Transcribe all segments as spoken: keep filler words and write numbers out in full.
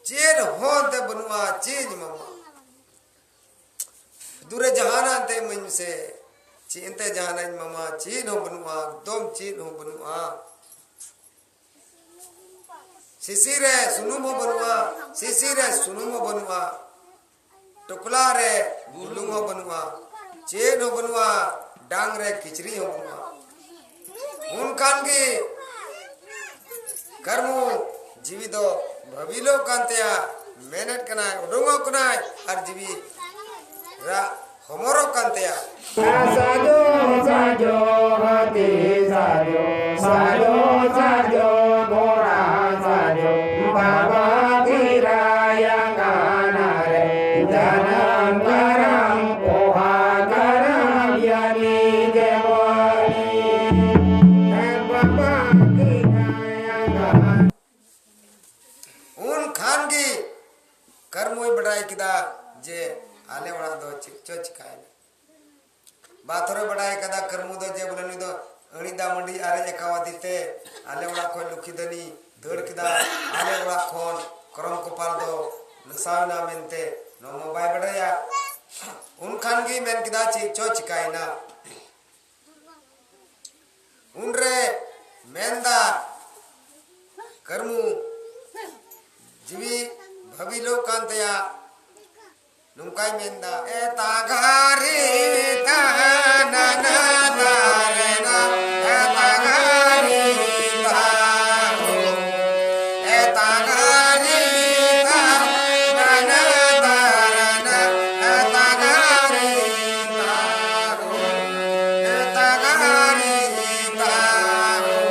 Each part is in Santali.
ᱪᱮᱫ ᱦᱚᱸ ᱮᱱᱛᱮ ᱵᱟᱹᱱᱩᱜᱼᱟ, ᱪᱮᱫ ᱤᱧ ᱮᱢᱟᱢᱟ? ᱫᱩᱨᱮ ᱡᱟᱦᱟᱱᱟᱜ ᱮᱱᱛᱮ ᱤᱢᱟᱹᱧ ᱢᱮᱥᱮ᱾ ᱪᱮᱫ ᱮᱱᱛᱮ ᱡᱟᱦᱟᱱᱟᱜ ᱤᱧ ᱮᱢᱟᱢᱟ? ᱪᱮᱫ ᱦᱚᱸ ᱵᱟᱹᱱᱩᱜᱼᱟ, ᱮᱠᱫᱚᱢ ᱪᱮᱫ ᱦᱚᱸ ᱵᱟᱹᱱᱩᱜᱼᱟ᱾ ᱥᱤᱥᱤ ᱨᱮ ᱥᱩᱱᱩᱢ ᱦᱚᱸ ᱵᱟᱹᱱᱩᱜᱼᱟ, ᱥᱤᱥᱤ ᱨᱮ ᱥᱩᱱᱩᱢ ᱦᱚᱸ ᱵᱟᱹᱱᱩᱜᱼᱟ, ᱴᱚᱯᱞᱟ ᱨᱮ ᱵᱩᱞᱩᱝ ᱦᱚᱸ ᱵᱟᱹᱱᱩᱜᱼᱟ, ᱪᱮᱫ ᱦᱚᱸ ᱵᱟᱹᱱᱩᱜᱼᱟ, ᱰᱟᱝ ᱨᱮ ᱠᱤᱪᱨᱤᱡ ᱦᱚᱸ ᱵᱟᱹᱱᱩᱜᱼᱟ᱾ ᱩᱱᱠᱷᱟᱱ ᱜᱮ ᱠᱟᱹᱨᱢᱩ ᱡᱤᱣᱤ ᱫᱚ ᱵᱷᱟᱹᱵᱤᱞᱚᱜ ᱠᱟᱱ ᱛᱟᱭᱟ, ᱢᱮᱱᱮᱫ ᱠᱟᱱᱟᱭ, ᱩᱰᱩᱝᱚᱜ ᱠᱟᱱᱟᱭ ᱟᱨ ᱡᱤᱣᱤ ᱨᱟᱜ ᱦᱚᱢᱚᱨᱚᱜ ᱠᱟᱱ ᱛᱟᱭᱟ᱾ ᱥᱟᱡᱚ ᱥᱟᱡᱚ ᱦᱟᱹᱛᱤ ᱥᱟᱡᱚ, ᱥᱟᱡᱚ ᱥᱟᱡᱚ ᱜᱚᱲᱟ ᱥᱟᱡᱚ, ᱵᱟᱵᱟ ᱜᱤᱨᱟᱭᱟ ᱠᱟᱱᱟ ᱨᱮ, ᱡᱟᱱᱟᱢ ᱠᱟᱨᱟᱢ ᱯᱚᱦᱟ ᱠᱟᱨᱟᱢ ᱭᱟᱱᱤ ᱜᱮᱣᱟᱞᱤ, ᱵᱟᱵᱟ ᱜᱤᱨᱟᱭᱟ ᱠᱟᱱᱟ᱾ ᱩᱱ ᱠᱷᱟᱱ ᱜᱮ ᱠᱟᱹᱨᱢᱩᱭ ᱵᱟᱰᱟᱭ ᱠᱮᱫᱟ ᱡᱮ ᱟᱞᱮ ᱚᱲᱟᱜ ᱫᱚ ᱪᱮᱫ ᱪᱚ ᱪᱤᱠᱟᱭᱮᱱᱟ᱾ ᱵᱟᱛᱷᱚᱨᱮ ᱵᱟᱰᱟᱭ ᱠᱟᱫᱟ ᱠᱟᱹᱨᱢᱩ ᱫᱚ ᱡᱮ ᱵᱚᱞᱮ ᱱᱩᱭ ᱫᱚ ᱟᱹᱬᱤ ᱫᱟᱜ ᱢᱟᱹᱰᱤ ᱟᱨᱮᱡ ᱟᱠᱟᱣᱟᱫᱮ ᱛᱮ ᱟᱞᱮ ᱚᱲᱟᱜ ᱠᱷᱚᱱ ᱞᱩᱠᱷᱤ ᱫᱟᱹᱱᱤ ᱫᱟᱹᱲ ᱠᱮᱫᱟ, ᱟᱞᱮ ᱚᱲᱟᱜ ᱠᱷᱚᱱ ᱠᱚᱨᱚᱢ ᱠᱚᱯᱟᱞ ᱫᱚ ᱱᱟᱥᱟᱣ ᱮᱱᱟ ᱢᱮᱱᱛᱮ ᱱᱚᱣᱟ ᱢᱟ ᱵᱟᱭ ᱵᱟᱰᱟᱭᱟ᱾ ᱩᱱ ᱠᱷᱟᱱ ᱜᱮ ᱢᱮᱱ ᱠᱮᱫᱟ, ᱪᱮᱫ ᱪᱚ ᱪᱤᱠᱟᱭᱮᱱᱟ᱾ ᱩᱱᱨᱮ ᱢᱮᱱᱫᱟ ᱠᱟᱹᱨᱢᱩ, ᱡᱤᱣᱤ ᱵᱷᱟᱹᱵᱤᱞᱚᱜ ᱠᱟᱱ ᱛᱟᱭᱟ, ᱱᱚᱝᱠᱟᱭ ᱢᱮᱱᱫᱟ, ᱮ ᱛᱟᱜᱟᱨᱤ ᱛᱟᱱᱟᱱᱟ ᱫᱟᱨᱮᱱᱟ, ᱮ ᱛᱟᱜᱟᱨᱤ ᱛᱟᱦᱩ, ᱮ ᱛᱟᱜᱟᱨᱤ ᱛᱟᱱᱟᱱᱟ ᱫᱟᱨᱮᱱᱟ, ᱮ ᱛᱟᱜᱟᱨᱤ ᱛᱟᱦᱩ, ᱮ ᱛᱟᱜᱟᱨᱤ ᱛᱟᱦᱩ᱾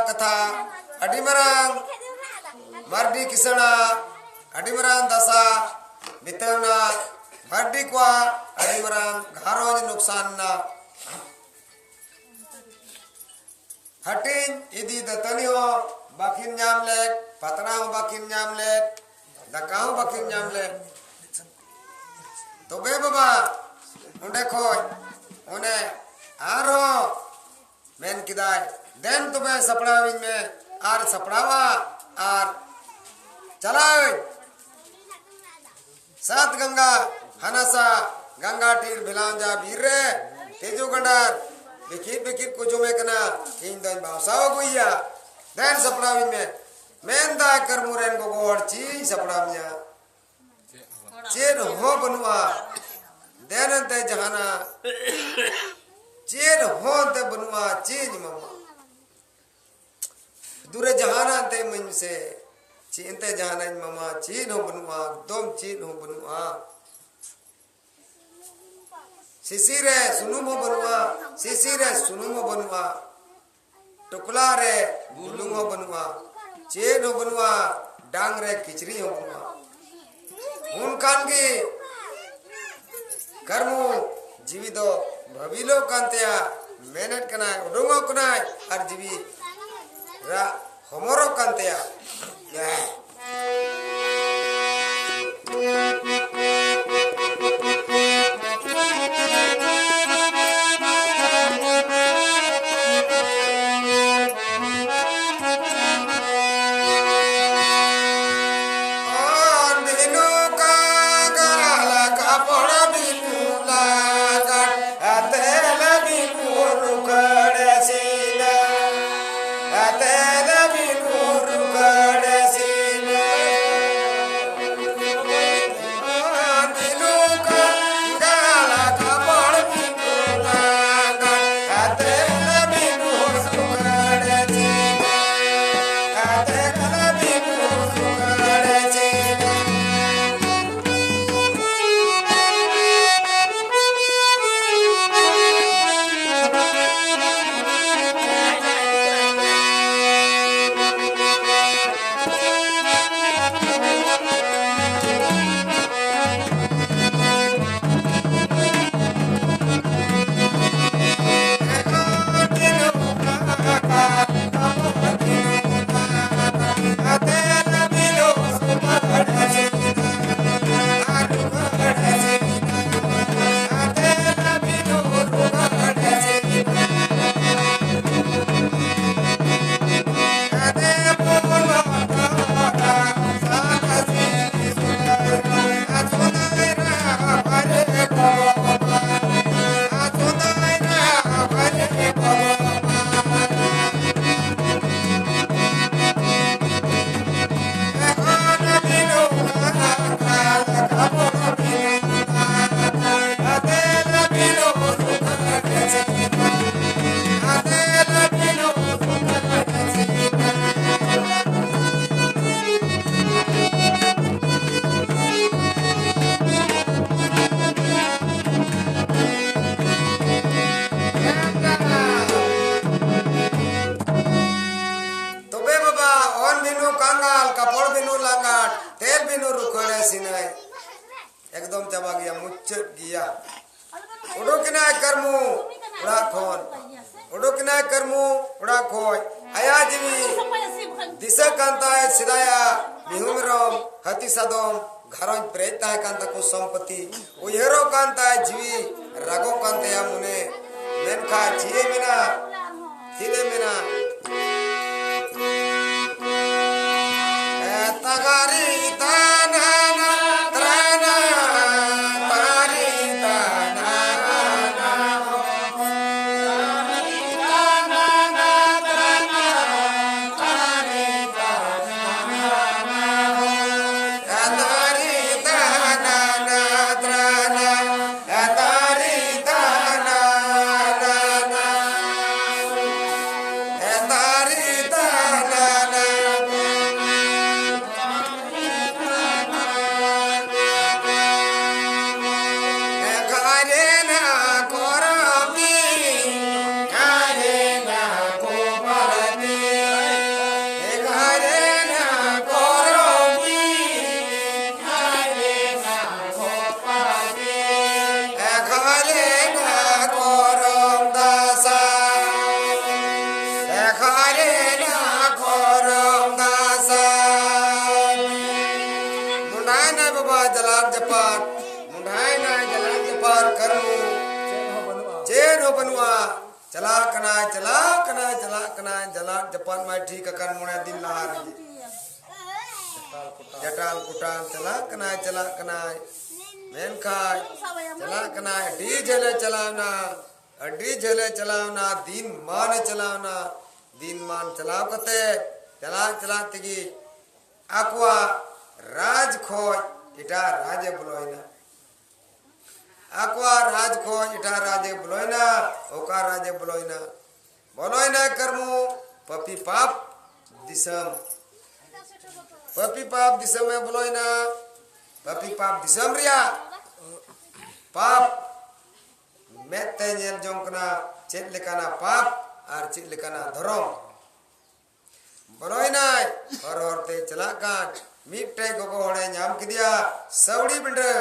ᱠᱟᱛᱷᱟ, ᱟᱹᱰᱤ ᱢᱟᱨᱟᱝ ᱢᱟᱨᱰᱤ ᱠᱤᱥᱟᱹᱬᱟᱜ ᱟᱹᱰᱤ ᱢᱟᱨᱟᱝ ᱫᱟᱥᱟ ᱵᱤᱛᱟᱹᱣᱱᱟ, ᱢᱟᱨᱰᱤ ᱠᱚᱣᱟᱜ ᱟᱹᱰᱤ ᱢᱟᱨᱟᱝ ᱜᱷᱟᱨᱚᱸᱡᱽ ᱱᱩᱠᱥᱟᱱ ᱱᱟ᱾ ᱦᱟᱹᱴᱤᱧ ᱤᱫᱤ ᱫᱟᱹᱛᱟᱹᱱᱤ ᱦᱚᱸ ᱵᱟᱹᱠᱤᱱ ᱧᱟᱢ ᱞᱮᱫ, ᱯᱟᱛᱲᱟ ᱦᱚᱸ ᱵᱟᱹᱠᱤᱱ ᱧᱟᱢ ᱞᱮᱫ, ᱫᱟᱠᱟ ᱦᱚᱸ ᱵᱟᱹᱠᱤᱱ ᱧᱟᱢ ᱞᱮᱫ᱾ ᱛᱚᱵᱮ ᱵᱟᱵᱟ ᱚᱸᱰᱮ ᱠᱷᱚᱡ ᱚᱱᱮ ᱟᱨᱦᱚᱸ ᱢᱮᱱ ᱠᱮᱫᱟᱭ, "ᱫᱮᱱ ᱛᱚᱵᱮ ᱥᱟᱯᱲᱟᱣᱤᱧ ᱢᱮ᱾" ᱟᱨ ᱥᱟᱯᱲᱟᱣᱟ ᱟᱨ ᱪᱟᱞᱟᱣᱤᱧ᱾ ᱥᱟᱛ ᱜᱟᱝᱜᱟ ᱦᱟᱱᱟᱥᱟ ᱜᱟᱝᱜᱟ ᱴᱤᱨ ᱵᱷᱮᱞᱟᱣᱡᱟ ᱵᱤᱨ ᱨᱮ ᱛᱤᱡᱩ ᱜᱟᱸᱰᱟᱨ ᱵᱤᱠᱤᱨ ᱵᱤᱠᱤᱨ ᱠᱚ ᱡᱚᱢᱮ ᱠᱟᱱᱟ, ᱤᱧ ᱫᱚᱧ ᱵᱟᱣᱥᱟᱣ ᱟᱹᱜᱩᱭᱮᱭᱟ, ᱫᱮᱱ ᱥᱟᱯᱲᱟᱣᱤᱧ ᱢᱮ᱾ ᱢᱮᱱᱫᱟᱭ, "ᱠᱟᱹᱨᱢᱩ ᱨᱮᱱ ᱜᱚᱜᱚ ᱦᱚᱲ, ᱪᱮᱫ ᱤᱧ ᱥᱟᱯᱲᱟᱣ ᱢᱮᱭᱟ? ᱪᱮᱫ ᱦᱚᱸ ᱵᱟᱹᱱᱩᱜᱼᱟ, ᱫᱮᱱ ᱮᱱᱛᱮ ᱡᱟᱦᱟᱱᱟᱜ, ᱪᱮᱫ ᱦᱚᱸ ᱮᱱᱛᱮ ᱵᱟᱹᱱᱩᱜᱼᱟ, ᱪᱮᱫ ᱤᱧ ᱮᱢᱟᱢᱟ?" ᱫᱩᱨᱮ ᱡᱟᱦᱟᱱᱟᱜ ᱮᱱᱛᱮ ᱤᱢᱟᱹᱧ ᱢᱮᱥᱮ᱾ ᱪᱮᱫ ᱮᱱᱛᱮ ᱡᱟᱦᱟᱱᱟᱜ ᱤᱧ ᱮᱢᱟᱢᱟ? ᱪᱮᱫ ᱦᱚᱸ ᱵᱟᱹᱱᱩᱜᱼᱟ, ᱮᱠᱫᱚᱢ ᱪᱮᱫ ᱦᱚᱸ ᱵᱟᱹᱱᱩᱜᱼᱟ᱾ ᱥᱤᱥᱤ ᱨᱮ ᱥᱩᱱᱩᱢ ᱦᱚᱸ ᱵᱟᱹᱱᱩᱜᱼᱟ, ᱥᱤᱥᱤ ᱨᱮ ᱥᱩᱱᱩᱢ ᱦᱚᱸ ᱵᱟᱹᱱᱩᱜᱼᱟ, ᱴᱩᱠᱞᱟ ᱨᱮ ᱵᱩᱞᱩᱝ ᱦᱚᱸ ᱵᱟᱹᱱᱩᱜᱼᱟ, ᱪᱮᱫ ᱦᱚᱸ ᱵᱟᱹᱱᱩᱜᱼᱟ, ᱰᱟᱝ ᱨᱮ ᱠᱤᱪᱨᱤᱡ ᱦᱚᱸ ᱵᱟᱹᱱᱩᱜᱼᱟ᱾ ᱩᱱᱠᱷᱟᱱ ᱜᱮ ᱠᱟᱹᱨᱢᱩ ᱡᱤᱣᱤ ᱫᱚ ᱵᱷᱟᱹᱵᱤᱞᱚᱜ ᱠᱟᱱ ᱛᱟᱭᱟ, ᱢᱮᱱᱮᱫ ᱠᱟᱱᱟᱭ, ᱩᱰᱩᱝᱚᱜ ᱠᱟᱱᱟᱭ ᱟᱨ ᱡᱤᱣᱤ ᱨᱟᱜ ᱦᱚᱢᱚᱨᱚᱜ ᱠᱟᱱ ᱛᱟᱭᱟ᱾ ᱠᱟᱯᱚᱲ ᱵᱤᱱᱩ ᱞᱟᱸᱜᱟᱴ, ᱛᱮᱞ ᱵᱤᱱᱩ ᱨᱩᱠᱷᱟᱹᱲᱮ ᱥᱤᱱᱟᱹᱭ᱾ ᱮᱠᱫᱚᱢ ᱪᱟᱵᱟ ᱜᱮᱭᱟ, ᱢᱩᱪᱟᱹᱫ ᱜᱮᱭᱟ᱾ ᱩᱰᱩᱠᱮᱱᱟᱭ ᱠᱟᱹᱨᱢᱩ ᱚᱲᱟᱜ ᱠᱷᱚᱱ, ᱩᱰᱩᱠᱮᱱᱟᱭ ᱠᱟᱹᱨᱢᱩ ᱚᱲᱟᱜ ᱠᱷᱚᱱ᱾ ᱟᱭᱟᱜ ᱡᱤᱣᱤ ᱫᱤᱥᱟᱹ ᱠᱟᱱ ᱛᱟᱭ ᱥᱮᱫᱟᱭᱟᱜ ᱢᱤᱦᱩ ᱢᱮᱨᱚᱢ, ᱦᱟᱹᱛᱤ ᱥᱟᱫᱚᱢ, ᱜᱷᱟᱨᱚᱸᱡᱽ ᱯᱮᱨᱮᱡ ᱛᱟᱦᱮᱸ ᱠᱟᱱ ᱛᱟᱠᱚ ᱥᱚᱢᱯᱚᱛᱤ᱾ ᱩᱭᱦᱟᱹᱨᱚᱜ ᱠᱟᱱ ᱛᱟᱭ ᱡᱤᱣᱤ, ᱨᱟᱜᱚᱜ ᱠᱟᱱ ᱛᱟᱭᱟ ᱢᱚᱱᱮ᱾ ᱢᱮᱱᱠᱷᱟᱱ ᱪᱮᱫ ᱮ ᱢᱮᱱᱟ? ᱪᱮᱫ ᱮ ᱢᱮᱱᱟ? ᱮ ᱛᱟᱜᱟᱨᱤ ᱛᱟᱱᱟᱱᱟ ᱛᱨᱟᱱᱟ, ᱛᱟᱜᱟᱨᱤ ᱛᱟᱱᱟᱱᱟ᱾ ᱢᱩᱸᱰᱷᱟᱭᱱᱟᱭ ᱵᱟᱵᱟ ᱡᱟᱞᱟᱫ ᱡᱟᱯᱟᱫ, ᱢᱩᱸᱰᱷᱟᱭᱱᱟᱭ ᱡᱟᱞᱟᱫ ᱡᱟᱯᱟᱫ ᱠᱟᱹᱨᱢᱩ᱾ ᱪᱮᱫ ᱦᱚᱸ ᱵᱟᱹᱱᱩᱜᱼᱟ᱾ ᱪᱮᱫ ᱦᱚᱸ ᱵᱟᱹᱱᱩᱜᱼᱟ᱾ ᱪᱟᱞᱟᱜ ᱠᱟᱱᱟᱭ, ᱪᱟᱞᱟᱜ ᱠᱟᱱᱟᱭ, ᱪᱟᱞᱟᱜ ᱠᱟᱱᱟᱭ, ᱡᱟᱞᱟᱫ ᱡᱟᱯᱟᱫ ᱢᱟᱭ ᱴᱷᱤᱠ ᱟᱠᱟᱱ ᱢᱚᱬᱮ ᱫᱤᱱ ᱞᱟᱦᱟ ᱨᱮᱜᱮ᱾ ᱡᱟᱴᱟᱞ ᱠᱚᱴᱟᱞ ᱪᱟᱞᱟᱜ ᱠᱟᱱᱟᱭ, ᱪᱟᱞᱟᱜ ᱠᱟᱱᱟᱭ, ᱢᱮᱱᱠᱷᱟᱱ ᱪᱟᱞᱟᱜ ᱠᱟᱱᱟᱭ, ᱟᱹᱰᱤ ᱡᱷᱟᱹᱞᱮ ᱪᱟᱞᱟᱣᱱᱟ, ᱟᱹᱰᱤ ᱡᱷᱟᱹᱞᱮ ᱪᱟᱞᱟᱣᱱᱟ, ᱫᱤᱱ ᱢᱟᱱᱮ ᱪᱟᱞᱟᱣᱱᱟ᱾ ᱫᱤᱱ ᱢᱟᱱ ᱪᱟᱞᱟᱣ ᱠᱟᱛᱮ, ᱪᱟᱞᱟᱜ ᱪᱟᱞᱟᱜ ᱛᱮᱜᱮ ᱟᱠᱚᱣᱟᱜ ᱨᱟᱡᱽ ᱠᱷᱚᱡ ᱮᱴᱟᱜ ᱨᱟᱡᱽ ᱮ ᱵᱚᱞᱚᱭᱮᱱᱟ᱾ ᱟᱠᱚᱣᱟᱜ ᱨᱟᱡᱽ ᱠᱷᱚᱡ ᱮᱴᱟᱜ ᱨᱟᱡᱽ ᱮ ᱵᱚᱞᱚᱭᱮᱱᱟ᱾ ᱚᱠᱟ ᱨᱟᱡᱽ ᱮ ᱵᱚᱞᱚᱭᱮᱱᱟ? ᱵᱚᱞᱚᱭᱮᱱᱟ ᱠᱟᱹᱨᱢᱩ ᱯᱟᱯᱤ ᱯᱟᱯ ᱫᱤᱥᱚᱢ᱾ ᱯᱟᱯᱤ ᱯᱟᱯ ᱫᱤᱥᱚᱢ ᱮ ᱵᱚᱞᱚᱭᱮᱱᱟ᱾ ᱯᱟᱯᱤ ᱯᱟᱯ ᱫᱤᱥᱚᱢ ᱨᱮᱭᱟᱜ ᱯᱟᱯ ᱢᱮᱫ ᱛᱮ ᱧᱮᱞ ᱡᱚᱝ ᱠᱟᱱᱟ, ᱪᱮᱫ ᱞᱮᱠᱟᱱᱟ ᱯᱟᱯ ᱟᱨ ᱪᱮᱫ ᱞᱮᱠᱟᱱᱟ ᱫᱷᱚᱨᱚᱢ᱾ ᱵᱚᱞᱚᱭᱮᱱᱟᱭ᱾ ᱦᱚᱨ ᱦᱚᱨ ᱛᱮ ᱪᱟᱞᱟᱜ ᱠᱟᱱ ᱢᱤᱫᱴᱮᱡ ᱜᱚᱜᱚ ᱦᱚᱲᱮ ᱧᱟᱢ ᱠᱮᱫᱮᱭᱟ᱾ ᱥᱟᱹᱣᱲᱤ ᱵᱤᱸᱰᱟᱹ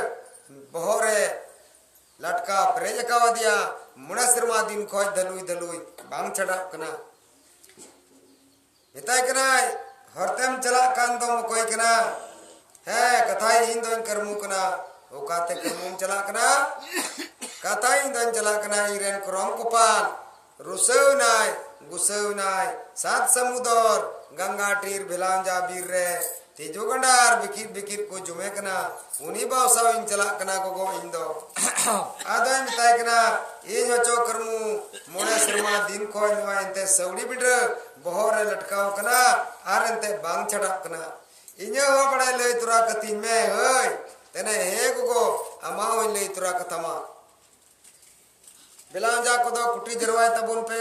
ᱵᱚᱦᱚᱜ ᱨᱮ ᱞᱟᱴᱠᱟ ᱯᱮᱨᱮᱡ ᱟᱠᱟᱣᱟᱫᱮᱭᱟ᱾ ᱢᱚᱬᱮ ᱥᱮᱨᱢᱟ ᱫᱤᱱ ᱠᱷᱚᱡ ᱫᱟᱹᱞᱩᱭ ᱫᱟᱹᱞᱩᱭ ᱵᱟᱝ ᱪᱷᱟᱰᱟᱜ ᱠᱟᱱᱟ᱾ ᱢᱮᱛᱟᱭ ᱠᱟᱱᱟᱭ, "ᱦᱚᱨᱛᱮᱢ ᱪᱟᱞᱟᱜ ᱠᱟᱱ ᱫᱚᱢ ᱚᱠᱚᱭ ᱠᱟᱱᱟ?" "ᱦᱮᱸ, ᱠᱟᱛᱷᱟᱭ ᱤᱧ ᱫᱚᱧ ᱠᱟᱹᱨᱢᱩ ᱠᱟᱱᱟ᱾ ᱚᱠᱟᱛᱮ ᱠᱟᱹᱨᱢᱩᱢ ᱪᱟᱞᱟᱜ ᱠᱟᱱᱟ?" "ᱠᱟᱛᱷᱟᱭ ᱤᱧ ᱫᱚᱧ ᱪᱟᱞᱟᱜ ᱠᱟᱱᱟ ᱤᱧ ᱨᱮᱱ ᱠᱚᱨᱚᱢ ᱠᱚᱯᱟᱞ ᱨᱩᱥᱟᱹᱣ ᱮᱱᱟᱭ, ᱜᱩᱥᱟᱹᱣ ᱮᱱᱟᱭ ᱥᱟᱛ ᱥᱟᱹᱢᱩᱫᱚᱨ ᱜᱟᱝᱜᱟ ᱴᱤᱨ ᱵᱷᱮᱞᱟᱣᱡᱟ ᱵᱤᱨ ᱨᱮ ᱛᱤᱡᱩ ᱜᱟᱸᱰᱟᱨ ᱵᱤᱠᱤᱨ ᱵᱤᱠᱤᱨ ᱠᱚ ᱡᱚᱢᱮ ᱠᱟᱱᱟ, ᱩᱱᱤ ᱵᱟᱣᱥᱟᱣ ᱤᱧ ᱪᱟᱞᱟᱜ ᱠᱟᱱᱟ ᱜᱚᱜᱚ ᱤᱧ ᱫᱚ᱾ ᱟᱫᱚᱭ ᱢᱮᱛᱟᱭ ᱠᱟᱱᱟ, ᱤᱧ ᱦᱚᱪᱚ ᱠᱟᱹᱨᱢᱩ ᱢᱚᱬᱮ ᱥᱮᱨᱢᱟ ᱫᱤᱱ ᱠᱷᱚᱱ ᱱᱚᱣᱟ ᱮᱱᱛᱮ ᱥᱟᱹᱣᱲᱤ ᱵᱤᱸᱰᱟᱹ ᱵᱚᱦᱚᱜ ᱨᱮ ᱞᱟᱴᱠᱟᱣ ᱠᱟᱱᱟ ᱟᱨ ᱮᱱᱛᱮ ᱵᱟᱝ ᱪᱷᱟᱰᱟᱜ ᱠᱟᱱᱟ᱾ ᱤᱧᱟᱹᱜ ᱦᱚᱸ ᱵᱟᱲᱟᱭ ᱞᱟᱹᱭ ᱛᱚᱨᱟ ᱠᱟᱹᱛᱤᱧ ᱢᱮ ᱦᱟᱹᱭ᱾ ᱛᱮᱱᱮ ᱦᱮᱸ ᱜᱚᱜᱚ, ᱟᱢᱟᱜ ᱦᱚᱸᱧ ᱞᱟᱹᱭ ᱛᱚᱨᱟ ᱠᱟᱛᱟᱢᱟ᱾ ᱵᱮᱞᱟᱣᱡᱟ ᱠᱚᱫᱚ ᱠᱩᱴᱤ ᱡᱟᱨᱣᱟᱭ ᱛᱟᱵᱚᱱ ᱯᱮ᱾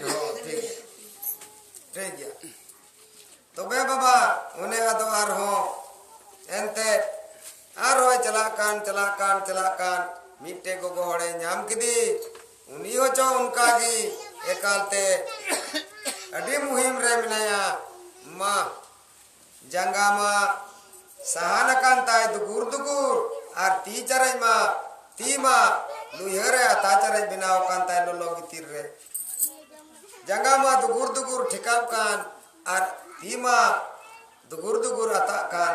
ᱦᱚᱸ, ᱴᱷᱤᱠ᱾ ᱴᱷᱤᱠ ᱜᱮᱭᱟ᱾ ᱛᱚᱵᱮ ᱵᱟᱵᱟ, ᱚᱱᱮ ᱟᱫᱚ ᱟᱨᱦᱚᱸ ᱮᱱᱛᱮ ᱟᱨᱦᱚᱸᱭ ᱪᱟᱞᱟᱜ ᱠᱟᱱ, ᱪᱟᱞᱟᱜ ᱠᱟᱱ, ᱪᱟᱞᱟᱜ ᱠᱟᱱ, ᱢᱤᱫᱴᱮᱡ ᱜᱚᱜᱚ ᱦᱚᱲᱮ ᱧᱟᱢ ᱠᱮᱫᱮ᱾ ᱩᱱᱤ ᱦᱚᱪᱚ ᱚᱱᱠᱟ ᱜᱮ ᱮᱠᱟᱞᱛᱮ ᱟᱹᱰᱤ ᱢᱩᱦᱤᱢ ᱨᱮ ᱢᱮᱱᱟᱭᱟ᱾ ᱢᱟ, ᱡᱟᱸᱜᱟ ᱢᱟ ᱥᱟᱦᱟᱱ ᱟᱠᱟᱱ ᱛᱟᱭ ᱫᱩᱜᱩᱨ ᱫᱩᱜᱩᱨ, ᱟᱨ ᱛᱤ ᱪᱟᱨᱮᱡ ᱢᱟ, ᱛᱤ ᱢᱟ ᱞᱩᱭᱦᱟᱹ ᱨᱮ ᱟᱛᱟ ᱪᱟᱨᱮᱡ ᱵᱮᱱᱟᱣ ᱟᱠᱟᱱ ᱛᱟᱭ ᱞᱚᱞᱚ ᱜᱤᱛᱤᱞ ᱨᱮ᱾ ᱡᱟᱸᱜᱟ ᱢᱟ ᱫᱩᱜᱩᱨ ᱫᱩᱜᱩᱨ ᱴᱷᱮᱠᱟᱣ ᱠᱟᱱ, ᱟᱨ ᱛᱤ ᱢᱟ ᱫᱩᱜᱩᱨ ᱫᱩᱜᱩᱨ ᱟᱛᱟᱜ ᱠᱟᱱ᱾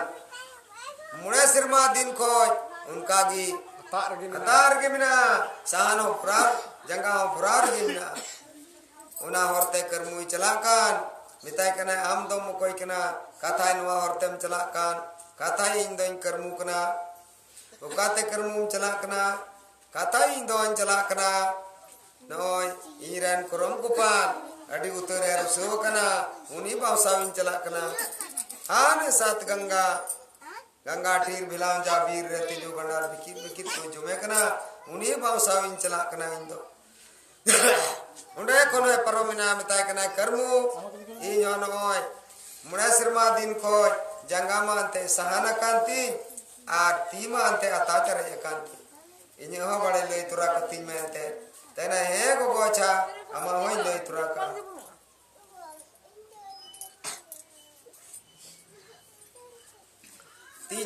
ᱢᱚᱬᱮ ᱥᱮᱨᱢᱟ ᱫᱤᱱ ᱠᱷᱚᱡ ᱚᱱᱠᱟ ᱜᱮ ᱟᱛᱟᱜ ᱨᱮᱜᱮ ᱢᱮᱱᱟᱜᱼᱟ᱾ ᱟᱛᱟᱜ ᱨᱮᱜᱮ ᱢᱮᱱᱟᱜᱼᱟ᱾ ᱥᱟᱦᱟᱱ ᱦᱚᱸ ᱵᱷᱚᱨᱟᱣ, ᱡᱟᱸᱜᱟ ᱦᱚᱸ ᱵᱷᱚᱨᱟᱣ ᱨᱮᱜᱮ ᱢᱮᱱᱟᱜᱼᱟ᱾ ᱚᱱᱟ ᱦᱚᱨᱛᱮ ᱠᱟᱹᱨᱢᱩᱭ ᱪᱟᱞᱟᱜ ᱠᱟᱱ, ᱢᱮᱛᱟᱭ ᱠᱟᱱᱟᱭ, "ᱟᱢ ᱫᱚᱢ ᱚᱠᱚᱭ ᱠᱟᱱᱟ? ᱠᱟᱛᱷᱟᱭ ᱱᱚᱣᱟ ᱦᱚᱨᱛᱮᱢ ᱪᱟᱞᱟᱜ ᱠᱟᱱ, ᱠᱟᱛᱷᱟᱭ ᱤᱧ ᱫᱚᱧ ᱠᱟᱹᱨᱢᱩ ᱠᱟᱱᱟ, ᱚᱠᱟᱛᱮ ᱠᱟᱹᱨᱢᱩᱢ ᱪᱟᱞᱟᱜ ᱠᱟᱱᱟ?" ᱠᱟᱛᱷᱟᱭ ᱤᱧ ᱫᱚᱧ ᱪᱟᱞᱟᱜ ᱠᱟᱱᱟ, ᱱᱚᱜᱼᱚᱭ ᱤᱧ ᱨᱮᱱ ᱠᱚᱨᱚᱢ ᱠᱚᱯᱟᱞ ᱟᱹᱰᱤ ᱩᱛᱟᱹᱨ ᱮ ᱨᱩᱥᱟᱹᱣ ᱟᱠᱟᱱᱟ, ᱩᱱᱤ ᱵᱟᱣᱥᱟᱣ ᱤᱧ ᱪᱟᱞᱟᱜ ᱠᱟᱱᱟ᱾ ᱦᱟᱱᱮ ᱥᱟᱛ ᱜᱟᱝᱜᱟ ᱜᱟᱝᱜᱟ ᱴᱤᱨ ᱵᱷᱮᱞᱟᱣᱡᱟ ᱵᱤᱨ ᱨᱮ ᱛᱤᱡᱩ ᱜᱟᱸᱰᱟᱨ ᱵᱤᱠᱤᱛ ᱵᱤᱠᱤᱛ ᱠᱚ ᱡᱚᱢᱮ ᱠᱟᱱᱟ, ᱩᱱᱤ ᱵᱟᱣᱥᱟᱣ ᱤᱧ ᱪᱟᱞᱟᱜ ᱠᱟᱱᱟ ᱤᱧ ᱫᱚ᱾ ᱚᱸᱰᱮ ᱠᱷᱚᱱ ᱦᱚᱸᱭ ᱯᱟᱨᱚᱢᱮᱱᱟ, ᱢᱮᱛᱟᱭ ᱠᱟᱱᱟᱭ, "ᱠᱟᱹᱨᱢᱩ, ᱤᱧ ᱦᱚᱸ ᱱᱚᱜᱼᱚᱭ ᱢᱚᱬᱮ ᱥᱮᱨᱢᱟ ᱫᱤᱱ ᱠᱷᱚᱡ ᱡᱟᱸᱜᱟ ᱢᱟ ᱮᱱᱛᱮ ᱥᱟᱦᱟᱱ ᱟᱠᱟᱱ ᱛᱤᱧ ᱟᱨ ᱛᱤ ᱢᱟ ᱮᱱᱛᱮ ᱟᱛᱟ ᱪᱟᱨᱮᱡ ᱟᱠᱟᱱ ᱛᱤᱧ, ᱤᱧᱟᱹᱜ ᱦᱚᱸ ᱵᱟᱲᱮ ᱞᱟᱹᱭ ᱛᱚᱨᱟ ᱠᱟᱹᱛᱤᱧ ᱢᱮ ᱮᱱᱛᱮ?" ᱛᱮᱱᱟ, "ᱦᱮᱸ ᱜᱚᱜᱚ, ᱟᱪᱪᱷᱟ, ᱟᱢᱟᱜ ᱦᱚᱸᱧ ᱞᱟᱹᱭ ᱛᱚᱨᱟ ᱠᱟᱜᱼᱟ᱾"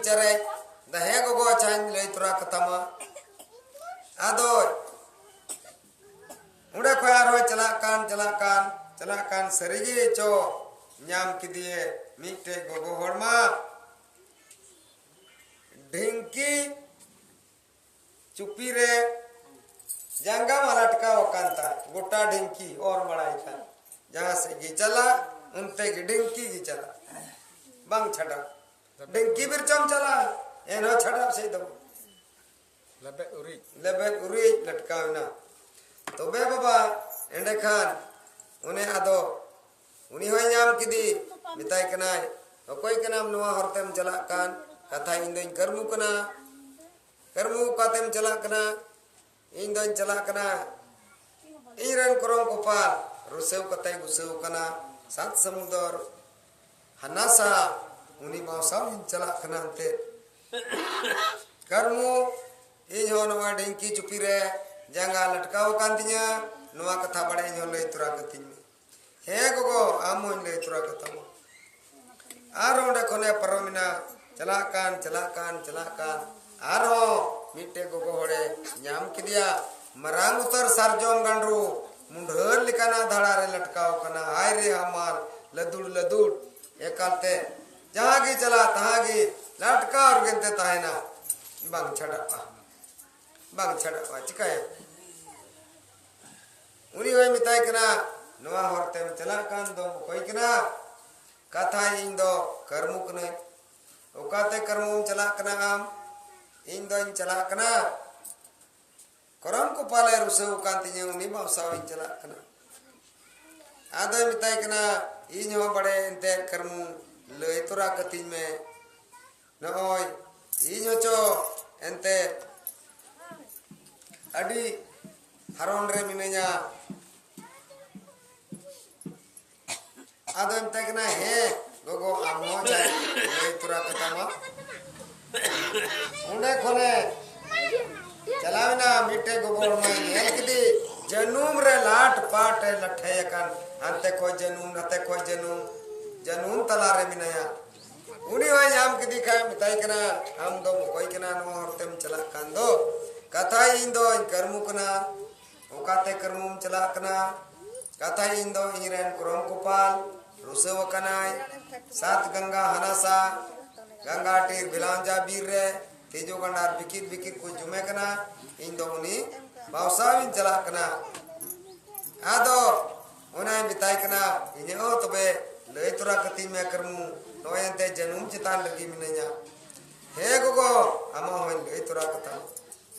ᱪᱟᱨᱮᱡ ᱫᱟᱦᱮ ᱜᱚᱜᱚ ᱪᱟᱧ ᱞᱟᱹᱭ ᱛᱚᱨᱟ ᱠᱟᱛᱟᱢᱟ᱾ ᱟᱫᱚ ᱚᱸᱰᱮ ᱠᱷᱚᱱ ᱟᱨᱦᱚᱸ ᱪᱟᱞᱟᱜ ᱠᱟᱱ, ᱪᱟᱞᱟᱜ ᱠᱟᱱ, ᱪᱟᱞᱟᱜ ᱠᱟᱱ, ᱥᱟᱹᱨᱤᱜᱮ ᱪᱚ ᱧᱟᱢ ᱠᱮᱫᱮᱭᱮ ᱢᱤᱫᱴᱮᱡ ᱜᱚᱜᱚ ᱦᱚᱲᱢᱟ ᱰᱷᱤᱝᱠᱤ ᱪᱩᱯᱤ ᱨᱮ ᱡᱟᱸᱜᱟ ᱢᱟ ᱞᱟᱴᱠᱟᱣ ᱟᱠᱟᱱ ᱛᱟᱭ, ᱜᱚᱴᱟ ᱰᱷᱤᱝᱠᱤ ᱚᱨ ᱵᱟᱲᱟᱭ ᱠᱷᱟᱱ, ᱡᱟᱦᱟᱸ ᱥᱮᱫ ᱜᱮ ᱪᱟᱞᱟᱜ, ᱚᱱᱛᱮ ᱜᱮ ᱰᱷᱤᱝᱠᱤ ᱜᱮ ᱪᱟᱞᱟᱜ, ᱵᱟᱝ ᱪᱷᱟᱰᱟᱜ᱾ ᱰᱷᱤᱝᱠᱤ ᱵᱤᱨᱪᱚᱢ ᱪᱟᱞᱟᱜ, ᱮᱱᱦᱚᱸ ᱪᱷᱟᱰᱟᱜ ᱥᱮᱫ ᱫᱚ ᱞᱮᱵᱮᱫ ᱩᱨᱤᱡ᱾ ᱞᱮᱵᱮᱫ ᱩᱨᱤᱡ ᱞᱟᱴᱠᱟᱣ ᱮᱱᱟ᱾ ᱛᱚᱵᱮ ᱵᱟᱵᱟ, ᱮᱸᱰᱮᱠᱷᱟᱱ ᱚᱱᱮ ᱟᱫᱚ ᱩᱱᱤ ᱦᱚᱸᱭ ᱧᱟᱢ ᱠᱮᱫᱮ, ᱢᱮᱛᱟᱭ ᱠᱟᱱᱟᱭ, "ᱚᱠᱚᱭ ᱠᱟᱱᱟᱢ? ᱱᱚᱣᱟ ᱦᱚᱨ ᱛᱮᱢ ᱪᱟᱞᱟᱜ ᱠᱟᱱ?" ᱠᱟᱛᱷᱟ, "ᱤᱧ ᱫᱚᱧ ᱠᱟᱹᱨᱢᱩ ᱠᱟᱱᱟ᱾ ᱠᱟᱹᱨᱢᱩ ᱚᱠᱟ ᱛᱮᱢ ᱪᱟᱞᱟᱜ ᱠᱟᱱᱟ?" "ᱤᱧ ᱫᱚᱧ ᱪᱟᱞᱟᱜ ᱠᱟᱱᱟ, ᱤᱧ ᱨᱮᱱ ᱠᱚᱨᱚᱢ ᱠᱚᱯᱟᱞ ᱨᱩᱥᱟᱹᱣ ᱠᱟᱛᱮ ᱜᱩᱥᱟᱹᱣ ᱠᱟᱱᱟ ᱥᱟᱛ ᱥᱟᱹᱢᱩᱫᱚᱨ ᱦᱟᱱᱟ ᱥᱟ, ᱩᱱᱤ ᱵᱟᱝ ᱥᱟᱶ ᱤᱧ ᱪᱟᱞᱟᱜ ᱠᱟᱱᱟ ᱮᱱᱛᱮ᱾ ᱠᱟᱹᱨᱢᱩ, ᱤᱧ ᱦᱚᱸ ᱱᱚᱣᱟ ᱰᱷᱤᱝᱠᱤ ᱪᱩᱯᱤ ᱨᱮ ᱡᱟᱸᱜᱟ ᱞᱟᱴᱠᱟᱣ ᱟᱠᱟᱱ ᱛᱤᱧᱟ, ᱱᱚᱣᱟ ᱠᱟᱛᱷᱟ ᱵᱟᱲᱮ ᱤᱧ ᱦᱚᱸ ᱞᱟᱹᱭ ᱛᱚᱨᱟ ᱠᱟᱹᱛᱤᱧ ᱢᱮ᱾" "ᱦᱮᱸ ᱜᱚᱜᱚ, ᱟᱢ ᱦᱚᱸᱧ ᱞᱟᱹᱭ ᱛᱚᱨᱟ ᱠᱟᱛᱟᱢᱟ᱾" ᱟᱨ ᱚᱸᱰᱮ ᱠᱷᱚᱱᱮ ᱯᱟᱨᱚᱢᱮᱱᱟ, ᱪᱟᱞᱟᱜ ᱠᱟᱱ, ᱪᱟᱞᱟᱜ ᱠᱟᱱ, ᱪᱟᱞᱟᱜ ᱠᱟᱱ, ᱟᱨᱦᱚᱸ ᱢᱤᱫᱴᱮᱡ ᱜᱚᱜᱚ ᱦᱚᱲᱮ ᱧᱟᱢ ᱠᱮᱫᱮᱭᱟ᱾ ᱢᱟᱨᱟᱝ ᱩᱛᱟᱹᱨ ᱥᱟᱨᱡᱚᱢ ᱜᱟᱸᱰᱨᱩ ᱢᱩᱸᱰᱷᱟᱹᱨ ᱞᱮᱠᱟᱱᱟᱜ ᱫᱷᱟᱲᱟ ᱨᱮ ᱞᱟᱴᱠᱟᱣ ᱠᱟᱱᱟ᱾ ᱦᱟᱭ ᱨᱮ ᱦᱟᱢᱟᱞ, ᱞᱟᱹᱫᱩᱲ ᱞᱟᱹᱫᱩᱲ᱾ ᱮᱠᱟᱞᱛᱮ ᱡᱟᱦᱟᱸ ᱜᱮ ᱪᱟᱞᱟᱜ, ᱛᱟᱦᱟᱸ ᱜᱮ ᱞᱟᱴᱠᱟᱣ ᱨᱮᱜᱮ ᱮᱱᱛᱮ ᱛᱟᱦᱮᱱᱟ, ᱵᱟᱝ ᱪᱷᱟᱰᱟᱜᱼᱟ, ᱵᱟᱝ ᱪᱷᱟᱰᱟᱜᱼᱟ᱾ ᱪᱤᱠᱟᱹᱭᱟ? ᱩᱱᱤ ᱦᱚᱸᱭ ᱢᱮᱛᱟᱭ ᱠᱟᱱᱟ, "ᱱᱚᱣᱟ ᱦᱚᱨ ᱛᱮᱢ ᱪᱟᱞᱟᱜ ᱠᱟᱱ ᱫᱚᱢ ᱚᱠᱚᱭ ᱠᱟᱱᱟ?" ᱠᱟᱛᱷᱟ, "ᱤᱧ ᱫᱚ ᱠᱟᱹᱨᱢᱩ ᱠᱟᱹᱱᱟᱹᱧ᱾" "ᱚᱠᱟᱛᱮ ᱠᱟᱹᱨᱢᱩᱢ ᱪᱟᱞᱟᱜ ᱠᱟᱱᱟ ᱟᱢ?" "ᱤᱧ ᱫᱚᱧ ᱪᱟᱞᱟᱜ ᱠᱟᱱᱟ ᱠᱚᱨᱚᱢ ᱠᱚᱯᱟᱞᱮ ᱨᱩᱥᱟᱹᱣ ᱟᱠᱟᱱ ᱛᱤᱧᱟᱹ, ᱩᱱᱤ ᱵᱟᱝ ᱥᱟᱶ ᱤᱧ ᱪᱟᱞᱟᱜ ᱠᱟᱱᱟ᱾" ᱟᱫᱚᱭ ᱢᱮᱛᱟᱭ ᱠᱟᱱᱟ, "ᱤᱧ ᱦᱚᱸ ᱵᱟᱲᱮ ᱮᱱᱛᱮ ᱠᱟᱹᱨᱢᱩ ᱞᱟᱹᱭ ᱛᱚᱨᱟ ᱠᱟᱹᱛᱤᱧ ᱢᱮ᱾ ᱱᱚᱜᱼᱚᱭ ᱤᱧ ᱦᱚᱪᱚ ᱮᱱᱛᱮ ᱟᱹᱰᱤ ᱦᱟᱨᱚᱱ ᱨᱮ ᱢᱤᱱᱟᱹᱧᱟ᱾" ᱟᱫᱚᱭ ᱢᱮᱛᱟᱭ ᱠᱟᱱᱟ, "ᱦᱮᱸ ᱜᱚᱜᱚ, ᱟᱢ ᱦᱚᱸ ᱪᱟᱭ ᱞᱟᱹᱭ ᱛᱚᱨᱟ ᱠᱟᱛᱟᱢᱟ᱾" ᱚᱸᱰᱮ ᱠᱷᱚᱱᱮ ᱪᱟᱞᱟᱣ ᱮᱱᱟ, ᱢᱤᱫᱴᱮᱡ ᱜᱚᱜᱚ ᱦᱚᱲᱢᱟᱭ ᱧᱮᱞ ᱠᱮᱫᱮ, ᱡᱟᱹᱱᱩᱢ ᱨᱮ ᱞᱟᱴ ᱯᱟᱴ ᱮ ᱞᱟᱴᱷᱮ ᱟᱠᱟᱱ, ᱦᱟᱱᱛᱮ ᱠᱷᱚᱡ ᱡᱟᱹᱱᱩᱢ, ᱱᱟᱛᱮ ᱠᱷᱚᱡ ᱡᱟᱹᱱᱩᱢ, ᱡᱟᱹᱱᱩᱢ ᱛᱟᱞᱟ ᱨᱮ ᱢᱮᱱᱟᱭᱟ᱾ ᱩᱱᱤ ᱦᱚᱸᱭ ᱧᱟᱢ ᱠᱮᱫᱮ ᱠᱷᱟᱱ ᱢᱮᱛᱟᱭ ᱠᱟᱱᱟ, "ᱟᱢ ᱫᱚᱢ ᱚᱠᱚᱭ ᱠᱟᱱᱟ? ᱱᱚᱣᱟ ᱦᱚᱨ ᱛᱮᱢ ᱪᱟᱞᱟᱜ ᱠᱟᱱ ᱫᱚ?" "ᱠᱟᱛᱷᱟᱭ, ᱤᱧ ᱫᱚᱧ ᱠᱟᱹᱨᱢᱩ ᱠᱟᱱᱟ᱾ ᱚᱠᱟᱛᱮ ᱠᱟᱹᱨᱢᱩᱢ ᱪᱟᱞᱟᱜ ᱠᱟᱱᱟ?" "ᱠᱟᱛᱷᱟᱭ, ᱤᱧ ᱫᱚ ᱤᱧ ᱨᱮᱱ ᱠᱚᱨᱚᱢ ᱠᱚᱯᱟᱞ ᱨᱩᱥᱟᱹᱣ ᱟᱠᱟᱱᱟᱭ᱾ ᱥᱟᱛ ᱜᱟᱝᱜᱟ ᱦᱟᱱᱟᱥᱟ ᱜᱟᱝᱜᱟ ᱴᱤᱨ ᱵᱮᱞᱟᱣᱡᱟ ᱵᱤᱨ ᱨᱮ ᱛᱤᱡᱩ ᱜᱟᱸᱰᱟᱨ ᱵᱤᱠᱤᱨ ᱵᱤᱠᱤᱨ ᱠᱚ ᱡᱚᱢᱮ ᱠᱟᱱᱟ᱾ ᱤᱧ ᱫᱚ ᱩᱱᱤ ᱵᱟᱣᱥᱟᱣ ᱤᱧ ᱪᱟᱞᱟᱜ ᱠᱟᱱᱟ᱾ ᱟᱫᱚ ᱚᱱᱟᱭ ᱢᱮᱛᱟᱭ ᱠᱟᱱᱟ, ᱤᱧᱟᱹᱜ ᱦᱚᱸ ᱛᱚᱵᱮ ᱞᱟᱹᱭ ᱛᱚᱨᱟ ᱠᱟᱹᱛᱤᱧ ᱢᱮ ᱠᱟᱹᱨᱢᱩ, ᱱᱚᱜᱼᱚᱭ ᱮᱱᱛᱮ ᱡᱟᱹᱱᱩᱢ ᱪᱮᱛᱟᱱ ᱨᱮᱜᱮ ᱢᱤᱱᱟᱹᱧᱟ᱾ ᱦᱮᱸ ᱜᱚᱜᱚ, ᱟᱢᱟᱜ ᱦᱚᱸᱧ ᱞᱟᱹᱭ ᱛᱚᱨᱟ ᱠᱟᱛᱟᱢ᱾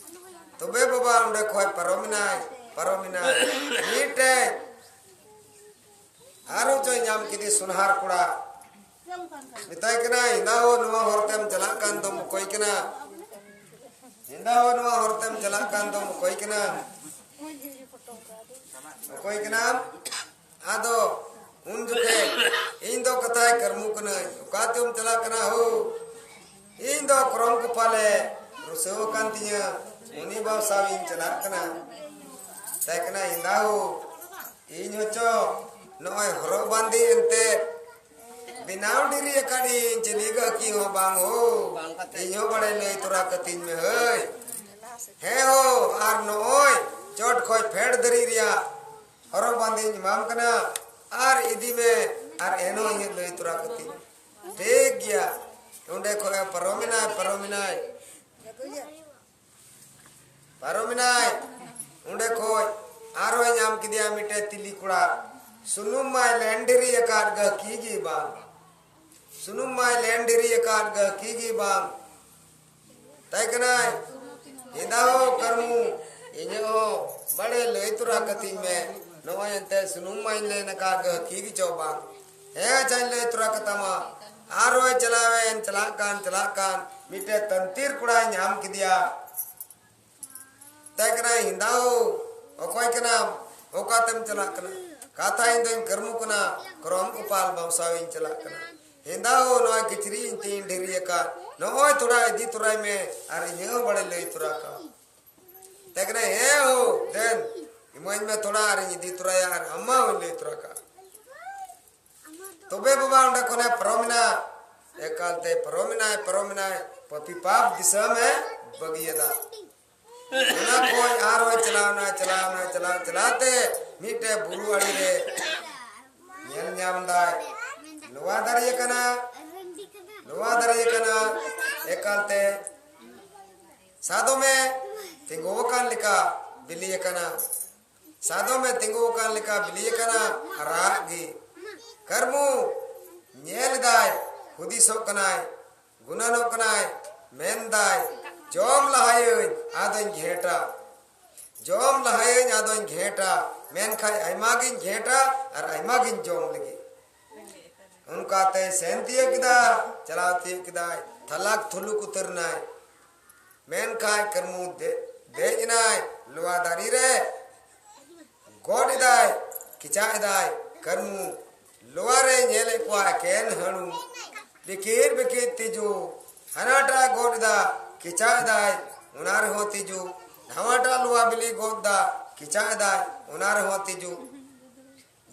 ᱛᱚᱵᱮ ᱵᱟᱵᱟ ᱚᱸᱰᱮ ᱠᱷᱚᱡ ᱯᱟᱨᱚᱢᱮᱱᱟᱭ, ᱯᱟᱨᱚᱢᱮᱱᱟᱭ᱾ ᱢᱤᱫᱴᱮᱡ ᱟᱨᱚ ᱪᱚᱭ ᱧᱟᱢ ᱠᱮᱫᱮ ᱥᱚᱱᱦᱟᱨ ᱠᱚᱲᱟ᱾ ᱢᱮᱛᱟᱭ ᱠᱟᱱᱟ, ᱦᱮᱸᱫᱟ ᱦᱳ, ᱱᱚᱣᱟ ᱦᱚᱨ ᱛᱮᱢ ᱪᱟᱞᱟᱜ ᱠᱟᱱ ᱫᱚᱢ ᱚᱠᱚᱭ ᱠᱟᱱᱟ? ᱦᱮᱸᱫᱟ ᱦᱳ, ᱱᱚᱣᱟ ᱦᱚᱨ ᱛᱮᱢ ᱪᱟᱞᱟᱜ ᱠᱟᱱ ᱫᱚᱢ ᱚᱠᱚᱭ ᱠᱟᱱᱟ? ᱚᱠᱚᱭ ᱠᱟᱱᱟᱢ? ᱟᱫᱚ ᱩᱱ ᱡᱚᱠᱷᱮᱡ, ᱤᱧ ᱫᱚ ᱠᱟᱛᱷᱟᱭ ᱠᱟᱹᱨᱢᱩ ᱠᱟᱹᱱᱟᱹᱧ᱾ ᱚᱠᱟ ᱛᱮᱢ ᱪᱟᱞᱟᱜ ᱠᱟᱱᱟ ᱦᱳ? ᱤᱧ ᱫᱚ ᱠᱚᱨᱚᱢ ᱠᱚᱯᱟᱞᱮ ᱨᱩᱥᱟᱹᱣ ᱟᱠᱟᱱ ᱛᱤᱧᱟᱹ, ᱩᱱᱤ ᱵᱟᱵᱥᱟᱣ ᱤᱧ ᱪᱟᱞᱟᱜ ᱠᱟᱱᱟ᱾ ᱢᱮᱛᱟᱭ ᱠᱟᱱᱟ, ᱦᱮᱸᱫᱟ ᱦᱳ, ᱤᱧ ᱦᱚᱪᱚ ᱱᱚᱜᱼᱚᱭ ᱦᱚᱨᱚᱜ ᱵᱟᱸᱫᱮ ᱮᱱᱛᱮ ᱵᱮᱱᱟᱣ ᱰᱮᱨᱤ ᱟᱠᱟᱫ ᱤᱧ, ᱪᱤᱞᱤ ᱜᱟᱹᱦᱠᱤ ᱦᱚᱸ ᱵᱟᱝ ᱦᱳ᱾ ᱤᱧ ᱦᱚᱸ ᱵᱟᱲᱮ ᱞᱟᱹᱭ ᱛᱚᱨᱟ ᱠᱟᱹᱛᱤᱧ ᱢᱮ ᱦᱟᱹᱭ᱾ ᱦᱮᱸ ᱦᱳ, ᱟᱨ ᱱᱚᱜᱼᱚᱭ ᱪᱚᱴ ᱠᱷᱚᱡ ᱯᱷᱮᱰ ᱫᱷᱟᱹᱨᱤᱡ ᱨᱮᱭᱟᱜ ᱦᱚᱨᱚᱜ ᱵᱟᱸᱫᱮᱧ ᱮᱢᱟᱢ ᱠᱟᱱᱟ, ᱟᱨ ᱤᱫᱤ ᱢᱮ, ᱟᱨ ᱮᱱᱦᱚᱸ ᱤᱧᱟᱹᱜ ᱞᱟᱹᱭ ᱛᱚᱨᱟ ᱠᱟᱹᱛᱤᱧ᱾ ᱴᱷᱤᱠ ᱜᱮᱭᱟ, ᱚᱸᱰᱮ ᱠᱷᱚᱡ ᱯᱟᱨᱚᱢᱮᱱᱟᱭ, ᱯᱟᱨᱚᱢᱮᱱᱟᱭ᱾ ᱯᱟᱨᱚᱢᱮᱱᱟᱭ᱾ ᱚᱸᱰᱮ ᱠᱷᱚᱡ ᱟᱨᱦᱚᱸᱭ ᱧᱟᱢ ᱠᱮᱫᱮᱭᱟ ᱢᱤᱫᱴᱮᱡ ᱛᱤᱞᱤ ᱠᱚᱲᱟ᱾ ᱥᱩᱱᱩᱢ ᱢᱟᱭ ᱞᱮᱱᱰᱮᱨᱤ ᱟᱠᱟᱫ ᱜᱟᱹᱦᱠᱤ ᱜᱮ ᱵᱟᱝ᱾ ᱥᱩᱱᱩᱢ ᱢᱟᱭ ᱞᱮᱱᱰᱮᱨᱤ ᱟᱠᱟᱫ ᱜᱟᱹᱦᱠᱤ ᱜᱮ ᱵᱟᱝ᱾ ᱢᱮᱛᱟᱭ ᱠᱟᱱᱟᱭ, ᱦᱮᱸᱫᱟ ᱦᱳ ᱠᱟᱹᱨᱢᱩ, ᱤᱧᱟᱹᱜ ᱦᱚᱸ ᱵᱟᱲᱮ ᱞᱟᱹᱭ ᱛᱚᱨᱟ ᱠᱟᱹᱛᱤᱧ ᱢᱮ᱾ ᱱᱚᱜᱼᱚᱭ ᱮᱱᱛᱮ ᱥᱩᱱᱩᱢ ᱢᱟᱧ ᱞᱮᱱ ᱟᱠᱟᱫ ᱜᱟᱹᱦᱠᱤ ᱜᱮᱪᱚ ᱵᱟᱝ᱾ ᱦᱮᱸ, ᱟᱪᱪᱷᱟᱧ ᱞᱟᱹᱭ ᱛᱚᱨᱟ ᱠᱟᱛᱟᱢᱟ᱾ ᱟᱨᱦᱚᱸᱭ ᱪᱟᱞᱟᱣᱮᱱ, ᱪᱟᱞᱟᱜ ᱠᱟᱱ, ᱪᱟᱞᱟᱜ ᱠᱟᱱ, ᱢᱤᱫᱴᱮᱡ ᱛᱟᱹᱱᱛᱤᱨ ᱠᱚᱲᱟᱭ ᱧᱟᱢ ᱠᱮᱫᱮᱭᱟ᱾ ᱢᱮᱛᱟᱭ ᱠᱟᱱᱟᱭ, ᱦᱮᱸᱫᱟ ᱦᱳ, ᱚᱠᱚᱭ ᱠᱟᱱᱟᱢ? ᱚᱠᱟᱛᱮᱢ ᱪᱟᱞᱟᱜ ᱠᱟᱱᱟ? ᱠᱟᱛᱷᱟ, ᱤᱧ ᱫᱚᱧ ᱠᱟᱹᱨᱢᱩ ᱠᱟᱱᱟ, ᱠᱚᱨᱚᱢ ᱠᱚᱯᱟᱞ ᱵᱟᱵᱥᱟᱣ ᱤᱧ ᱪᱟᱞᱟᱜ ᱠᱟᱱᱟ᱾ ᱦᱮᱸᱫᱟ ᱦᱳ, ᱱᱚᱣᱟ ᱠᱤᱪᱨᱤᱡ ᱤᱧ ᱛᱤᱧ ᱰᱷᱮᱨᱤ ᱟᱠᱟᱫ, ᱱᱚᱜᱼᱚᱭ ᱛᱷᱚᱲᱟ ᱤᱫᱤ ᱛᱚᱨᱟᱭ ᱢᱮ, ᱟᱨ ᱤᱧᱟᱹᱜ ᱦᱚᱸ ᱵᱟᱲᱮ ᱞᱟᱹᱭ ᱛᱚᱨᱟ ᱠᱟᱜ᱾ ᱢᱮᱛᱟᱭ ᱠᱟᱱᱟᱭ, ᱦᱮᱸ ᱦᱳ, ᱫᱮᱱ ᱤᱢᱟᱹᱧ ᱢᱮ ᱛᱷᱚᱲᱟ, ᱟᱨᱤᱧ ᱤᱫᱤ ᱛᱚᱨᱟᱭᱟ, ᱟᱨ ᱟᱢᱟᱜ ᱦᱚᱸᱧ ᱞᱟᱹᱭ ᱛᱚᱨᱟ ᱠᱟᱜ᱾ ᱛᱚᱵᱮ ᱵᱟᱵᱟ ᱚᱸᱰᱮ ᱠᱷᱚᱱᱮ ᱯᱟᱨᱚᱢᱮᱱᱟ᱾ ᱮᱠᱟᱞᱛᱮ ᱯᱟᱨᱚᱢᱮᱱᱟᱭ, ᱯᱟᱨᱚᱢᱮᱱᱟᱭ, ᱯᱟᱹᱯᱤ ᱯᱟᱯ ᱫᱤᱥᱚᱢ ᱮ ᱵᱟᱹᱜᱤᱭᱟᱫᱟ᱾ ᱚᱱᱟ ᱠᱷᱚᱱ ᱟᱨᱦᱚᱸ ᱪᱟᱞᱟᱣᱱᱟᱭ, ᱪᱟᱞᱟᱣᱱᱟᱭ, ᱪᱟᱞᱟᱣ, ᱪᱟᱞᱟᱣᱛᱮ ᱢᱤᱫᱴᱮᱡ ᱵᱩᱨᱩ ᱟᱲᱮ ᱨᱮ ᱧᱮᱞ ᱧᱟᱢ ᱫᱟᱭ᱾ ᱞᱚᱣᱟ ᱫᱟᱨᱮ ᱠᱟᱱᱟ, ᱞᱚᱣᱟ ᱫᱟᱨᱮ ᱠᱟᱱᱟ, ᱮᱠᱟᱞᱛᱮ ᱥᱟᱫᱚᱢᱮ ᱛᱤᱸᱜᱩ ᱟᱠᱟᱱ ᱞᱮᱠᱟ ᱵᱤᱞᱤ ᱟᱠᱟᱱᱟ᱾ ᱥᱟᱫᱚᱢᱮ ᱛᱤᱸᱜᱩ ᱟᱠᱟᱱ ᱞᱮᱠᱟ ᱵᱤᱞᱤ ᱟᱠᱟᱱᱟ, ᱟᱨᱟᱜ ᱜᱮ᱾ ᱠᱟᱹᱨᱢᱩ ᱧᱮᱞ ᱮᱫᱟᱭ, ᱦᱩᱫᱤᱥᱚᱜ ᱠᱟᱱᱟᱭ, ᱜᱩᱱᱟᱹᱱᱚᱜ ᱠᱟᱱᱟᱭ, ᱢᱮᱱᱫᱟᱭ, "ᱡᱚᱢ ᱞᱟᱦᱟᱭᱟᱹᱧ, ᱟᱫᱚᱧ ᱜᱷᱮᱸᱴᱟ᱾ ᱡᱚᱢ ᱞᱟᱦᱟᱭᱟᱹᱧ, ᱟᱫᱚᱧ ᱜᱷᱮᱸᱴᱟ᱾" ᱢᱮᱱᱠᱷᱟᱱ ᱟᱭᱢᱟ ᱜᱤᱧ ᱜᱷᱮᱸᱴᱟ ᱟᱨ ᱟᱭᱢᱟ ᱜᱤᱧ ᱡᱚᱢ ᱞᱟᱹᱜᱤᱫ᱾ ᱚᱱᱠᱟᱛᱮ ᱥᱮᱱ ᱛᱤᱭᱟᱹᱜ ᱠᱮᱫᱟ, ᱪᱟᱞᱟᱣ ᱛᱤᱭᱟᱹᱜ ᱠᱮᱫᱟᱭ, ᱛᱷᱟᱞᱟᱠ ᱛᱷᱩᱞᱩᱠ ᱩᱛᱟᱹᱨ ᱱᱟᱭ᱾ ᱢᱮᱱᱠᱷᱟᱱ ᱠᱟᱹᱨᱢᱩ ᱫᱮ-, ᱫᱮᱡ ᱮᱱᱟᱭ ᱞᱚᱣᱟ ᱫᱟᱨᱮ ᱨᱮ, ᱜᱚᱫ ᱮᱫᱟᱭ, ᱠᱮᱪᱟᱜ ᱮᱫᱟᱭ᱾ ᱠᱟᱹᱨᱢᱩ ᱞᱚᱣᱟ ᱨᱮ ᱧᱮᱞᱮᱫ ᱠᱚᱣᱟ ᱮᱠᱮᱱ ᱦᱟᱹᱬᱩ, ᱵᱤᱠᱤᱨ ᱵᱤᱠᱤᱨ ᱛᱤᱡᱩ᱾ ᱦᱟᱱᱟᱴᱟᱜ ᱜᱚᱫ ᱮᱫᱟ, ᱠᱮᱪᱟᱜ ᱮᱫᱟᱭ, ᱚᱱᱟ ᱨᱮᱦᱚᱸ ᱛᱤᱡᱩ᱾ ᱱᱟᱣᱟᱴᱟᱜ ᱞᱚᱣᱟ ᱵᱤᱞᱤ ᱜᱚᱫ ᱮᱫᱟ, ᱠᱮᱪᱟᱜ ᱮᱫᱟᱭ, ᱚᱱᱟ ᱨᱮᱦᱚᱸ ᱛᱤᱡᱩ᱾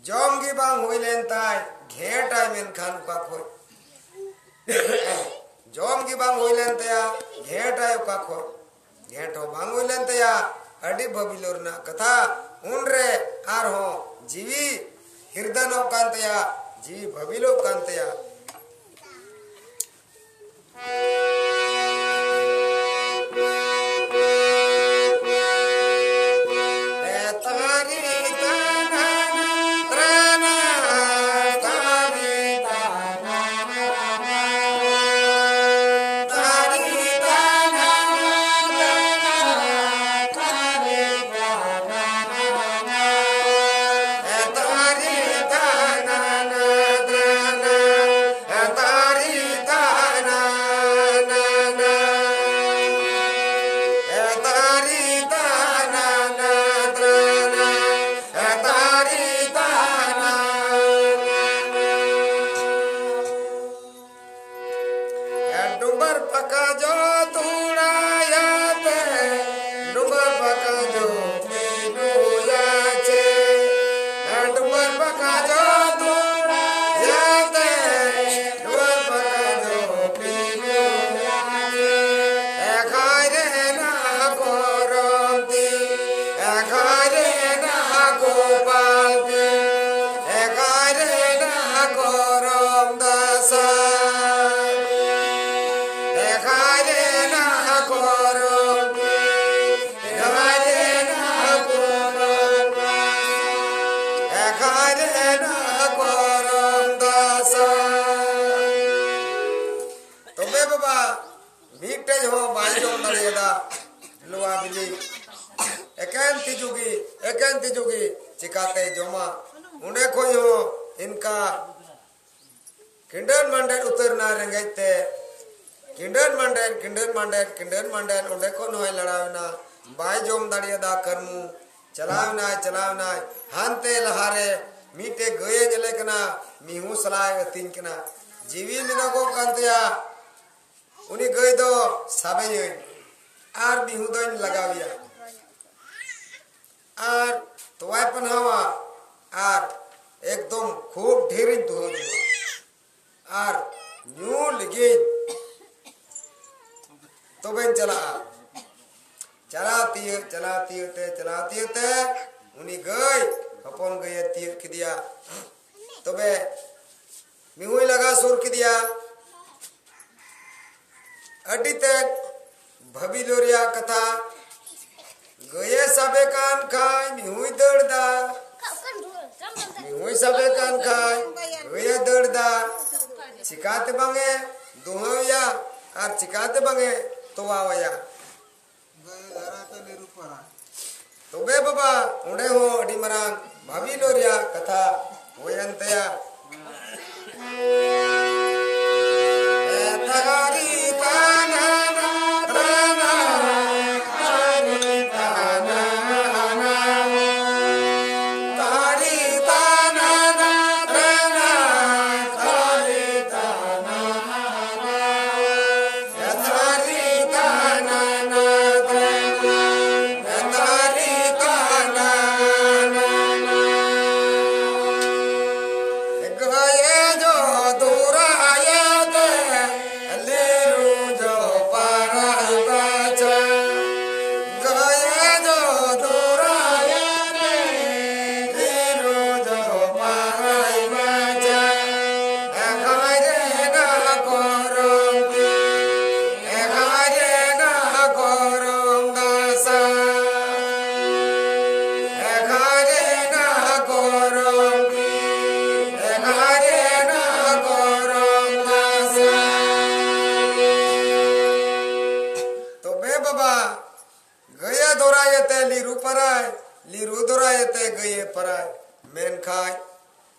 ᱡᱚᱢ ᱜᱮ ᱵᱟᱝ ᱦᱩᱭ ᱞᱮᱱ ᱛᱟᱭ, ᱜᱷᱮᱸᱴᱟᱭ ᱢᱮᱱᱠᱷᱟᱱ ᱚᱠᱟ ᱠᱷᱚᱡ? ᱡᱚᱢ ᱜᱮ ᱵᱟᱝ ᱦᱩᱭ ᱞᱮᱱ ᱛᱟᱭᱟ, ᱜᱷᱮᱸᱴᱟᱭ ᱚᱠᱟ ᱠᱷᱚᱡ? ᱜᱷᱮᱸᱴ ᱦᱚᱸ ᱵᱟᱝ ᱦᱩᱭ ᱞᱮᱱ ᱛᱟᱭᱟ᱾ ᱟᱹᱰᱤ ᱵᱷᱟᱹᱵᱤᱞᱚᱜ ᱨᱮᱱᱟᱜ ᱠᱟᱛᱷᱟ᱾ ᱩᱱᱨᱮ ᱟᱨᱦᱚᱸ ᱡᱤᱣᱤ ᱦᱤᱨᱫᱟᱹᱱᱚᱜ ᱠᱟᱱ ᱛᱟᱭᱟ, ᱡᱤᱣᱤ ᱵᱷᱟᱹᱵᱤᱞᱚᱜ ᱠᱟᱱ ᱛᱟᱭᱟ᱾ ᱰᱩᱢᱵᱟᱨ ᱯᱟᱠᱟ ᱡᱚ ᱛᱩᱲᱟᱭᱟᱛᱮ, ᱰᱩᱢᱵᱟᱨ ᱯᱟᱠᱟ ᱡᱚ ᱛᱤᱸᱜᱩᱭᱟ ᱪᱮ, ᱰᱩᱢᱵᱟᱨ ᱯᱟᱠᱟ ᱡᱚ ᱛᱩᱲᱟᱭᱟᱛᱮ, ᱰᱩᱢᱵᱟᱨ ᱯᱟᱠᱟ ᱮᱱᱟ ᱜᱚᱨᱚᱢ ᱫᱟᱸᱥᱟᱭ᱾ ᱛᱚᱵᱮ ᱵᱟᱵᱟ, ᱢᱤᱫᱴᱮᱡ ᱦᱚᱸ ᱵᱟᱭ ᱡᱚᱢ ᱫᱟᱲᱮᱭᱟᱫᱟ ᱞᱚᱣᱟ ᱵᱤᱞᱤ᱾ ᱮᱠᱮᱱ ᱛᱤᱡᱩ ᱜᱮ, ᱮᱠᱮᱱ ᱛᱤᱡᱩ ᱜᱮ ᱪᱤᱠᱟᱛᱮᱭ ᱡᱚᱢᱟ? ᱚᱸᱰᱮ ᱠᱷᱚᱡ ᱦᱚᱸ ᱤᱱᱠᱟ ᱠᱤᱸᱰᱟᱹᱱ ᱢᱟᱸᱰᱮᱱ ᱩᱛᱟᱹᱨ ᱮᱱᱟ ᱨᱮᱸᱜᱮᱡ ᱛᱮ᱾ ᱠᱤᱸᱰᱟᱹᱱ ᱢᱟᱸᱰᱮᱱ, ᱠᱤᱸᱰᱟᱹᱱ ᱢᱟᱸᱰᱮᱱ, ᱠᱤᱸᱰᱟᱹᱱ ᱢᱟᱸᱰᱮᱱ ᱚᱸᱰᱮ ᱠᱷᱚᱱ ᱦᱚᱸᱭ ᱞᱟᱲᱟᱣ ᱮᱱᱟ, ᱵᱟᱭ ᱡᱚᱢ ᱫᱟᱲᱮᱭᱟᱫᱟ ᱠᱟᱹᱨᱢᱩ᱾ ᱪᱟᱞᱟᱣ ᱮᱱᱟᱭ, ᱪᱟᱞᱟᱣ ᱮᱱᱟᱭ, ᱦᱟᱱᱛᱮ ᱞᱟᱦᱟᱨᱮ ᱢᱤᱫᱴᱮᱡ ᱜᱟᱹᱭᱮ ᱧᱮᱞᱮ ᱠᱟᱱᱟ, ᱢᱤᱦᱩ ᱥᱟᱞᱟᱭ ᱟᱹᱛᱤᱧ ᱠᱟᱱᱟ᱾ ᱡᱤᱣᱤ ᱢᱮᱱᱚᱜᱚᱜ ᱠᱟᱱ ᱛᱟᱭᱟ, ᱩᱱᱤ ᱜᱟᱹᱭ ᱫᱚ ᱥᱟᱵᱮᱭᱟᱹᱧ ᱟᱨ ᱢᱤᱦᱩ ᱫᱚᱧ ᱞᱟᱜᱟᱣᱮᱭᱟ᱾ ᱟᱨ ᱛᱚᱣᱟᱭ ᱯᱟᱱᱦᱟᱣᱟ ᱟᱨ ᱮᱠᱫᱚᱢ ᱠᱷᱩᱵ ᱰᱷᱮᱨᱤᱧ ᱫᱩᱦᱟᱹᱣ ᱡᱚᱝᱟ ᱟᱨ ᱧᱩ ᱞᱟᱹᱜᱤᱫ ᱛᱚᱵᱮᱧ ᱪᱟᱞᱟᱜᱼᱟ᱾ ᱪᱟᱞᱟᱣ ᱛᱤᱭᱟᱹᱜ, ᱪᱟᱞᱟᱣ ᱛᱤᱭᱟᱹᱜ ᱛᱮ, ᱪᱟᱞᱟᱣ ᱛᱤᱭᱟᱹᱜ ᱛᱮ ᱩᱱᱤ ᱜᱟᱹᱭ, ᱦᱚᱯᱚᱱ ᱜᱟᱹᱭᱮ ᱛᱤᱭᱟᱹᱜ ᱠᱮᱫᱮᱭᱟ᱾ ᱛᱚᱵᱮ ᱢᱤᱦᱩᱭ ᱞᱟᱜᱟ ᱥᱩᱨ ᱠᱮᱫᱮᱭᱟ᱾ ᱟᱹᱰᱤ ᱛᱮᱫ ᱵᱷᱟᱹᱵᱤᱞ ᱨᱮᱭᱟᱜ ᱠᱟᱛᱷᱟ᱾ ᱜᱟᱹᱭᱮ ᱥᱟᱵᱮ ᱠᱟᱱ ᱠᱷᱟᱭ ᱢᱤᱦᱩᱭ ᱫᱟᱹᱲ ᱫᱟ᱾ ᱢᱤᱦᱩᱭ ᱥᱟᱵᱮ ᱠᱟᱱ ᱠᱷᱟᱭ ᱜᱟᱹᱭᱮ ᱫᱟᱹᱲ ᱫᱟ᱾ ᱪᱤᱠᱟᱛᱮ ᱵᱟᱝᱮ ᱫᱩᱦᱟᱹᱣᱮᱭᱟ ᱟᱨ ᱪᱤᱠᱟᱛᱮ ᱵᱟᱝᱮ ᱛᱚᱣᱟᱣᱟᱭᱟ? ᱛᱚᱵᱮ ᱵᱟᱵᱟ, ᱚᱸᱰᱮ ᱦᱚᱸ ᱟᱹᱰᱤ ᱢᱟᱨᱟᱝ ᱵᱷᱟᱹᱵᱤᱞ ᱨᱮᱭᱟᱜ ᱠᱟᱛᱷᱟ ᱦᱩᱭᱮᱱ ᱛᱟᱭᱟ᱾